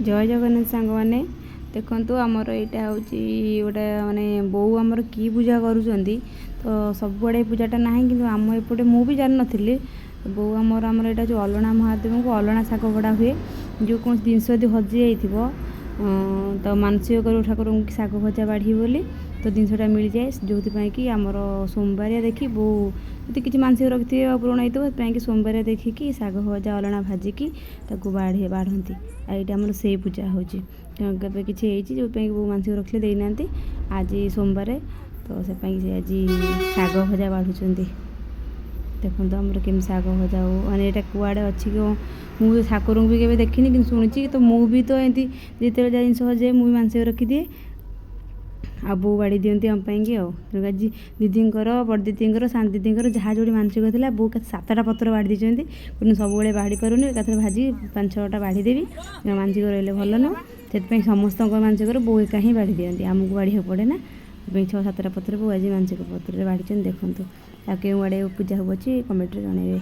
ଜୟ ଜଗନ୍ନାଥ ସାଙ୍ଗମାନେ। ଦେଖନ୍ତୁ, ଆମର ଏଇଟା ହେଉଛି ଗୋଟେ ମାନେ ବୋଉ ଆମର କି ପୂଜା କରୁଛନ୍ତି। ତ ସବୁଆଡ଼େ ଏ ପୂଜାଟା ନାହିଁ, କିନ୍ତୁ ଆମ ଏପଟେ ମୁଁ ବି ଜାଣିନଥିଲି। ବୋଉ ଆମର ଆମର ଏଇଟା ଯେଉଁ ଅଲଣା ମହାଦେବଙ୍କୁ ଅଲଣା ଶାଗ ବଢ଼ା ହୁଏ। ଯେଉଁ କୌଣସି ଜିନିଷ ଯଦି ହଜିଯାଇଥିବ, ତ ମାନସିକ କରିବ ଠାକୁରଙ୍କୁ କି ଶାଗ ଭଜା ବାଢ଼ିବି ବୋଲି, ତ ଜିନିଷଟା ମିଳିଯାଏ। ଯେଉଁଥିପାଇଁ କି ଆମର ସୋମବାରିଆ ଦେଖି ବୋଉ ଯଦି କିଛି ମାନସିକ ରଖିଥିବେ ଆଉ ପୂରଣ ହେଇଥିବ, ସେଥିପାଇଁ କି ସୋମବାରିଆ ଦେଖିକି ଶାଗ ଭଜା ଅଲଣା ଭାଜିକି ତାକୁ ବାଢ଼ନ୍ତି। ଆଉ ଏଇଟା ଆମର ସେଇ ପୂଜା ହେଉଛି। କେବେ କିଛି ହେଇଛି, ଯେଉଁଥିପାଇଁ କି ବୋଉ ମାନସିକ ରଖିଲେ, ଦେଇନାହାନ୍ତି। ଆଜି ସୋମବାର, ତ ସେଥିପାଇଁ ସେ ଆଜି ଶାଗ ଭଜା ବାଢ଼ୁଛନ୍ତି। ଦେଖନ୍ତୁ, ଆମର କେମିତି ଶାଗ ଭଜା ହଉ। ମାନେ ଏଇଟା କୁଆଡ଼େ ଅଛି କି, ମୁଁ ବି ଠାକୁରଙ୍କୁ ବି କେବେ ଦେଖିନି, କିନ୍ତୁ ଶୁଣିଛି। ତ ମୁଁ ବି ତ ଏମିତି ଯେତେବେଳେ ଯାହା ଜିନିଷ ହଜିଯାଏ, ମୁଁ ବି ମାନସିକ ରଖିଦିଏ ଆଉ ବୋଉ ବାଢ଼ି ଦିଅନ୍ତି ଆମ ପାଇଁକି। ଆଉ ତେଣୁ ଆଜି ଦିଦିଙ୍କର, ବଡ଼ ଦିଦିଙ୍କର, ସାନ ଦିଦିଙ୍କର ଯାହା ଯେଉଁଠି ମାନସିକ ଥିଲା, ବୋଉ ସାତଟା ପତ୍ର ବାଢ଼ି ଦେଇଛନ୍ତି। କିନ୍ତୁ ସବୁବେଳେ ବାଢ଼ି ପାରୁନି, ଏକାଥରେ ଭାଜି ପାଞ୍ଚ ଛଅଟା ବାଢ଼ିଦେବି। ମାନସିକ ରହିଲେ ଭଲ ନୁହଁ, ସେଥିପାଇଁ ସମସ୍ତଙ୍କ ମାନସିକରେ ବୋଉ ଏକା ହିଁ ବାଢ଼ି ଦିଅନ୍ତି, ଆମକୁ ବାଢ଼ିବାକୁ ପଡ଼େ ନା। ସେଥିପାଇଁ ଛଅ ସାତଟା ପତ୍ର ବୋଉ ଆଜି ମାନସିକ ପତ୍ରରେ ବାଢ଼ିଛନ୍ତି। ଦେଖନ୍ତୁ, ଆଉ କେଉଁ ଆଡ଼େ ପୂଜା ହେଉଅଛି, କମେଣ୍ଟରେ ଜଣାଇବେ।